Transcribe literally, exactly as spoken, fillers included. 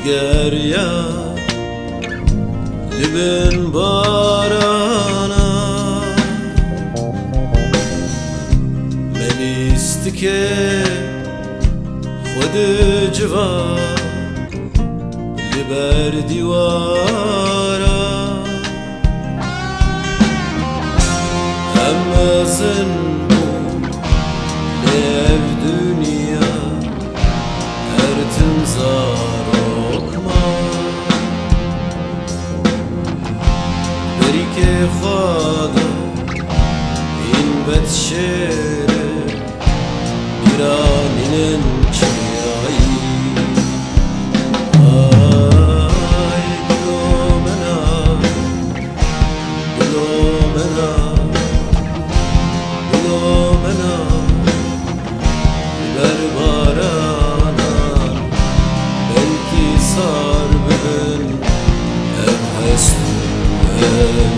Derya li bin barana me lîstikê xwe di civa li ber dîwara. Em mezin bûn lê ev dinya her tim zarok ma. Berîkê xwe da hîn bet şêre bîra nînin çiyayî. Ay dilo mena, dilo mena, dilo mena. Ber baranan belkî sar bibin ev hest û ev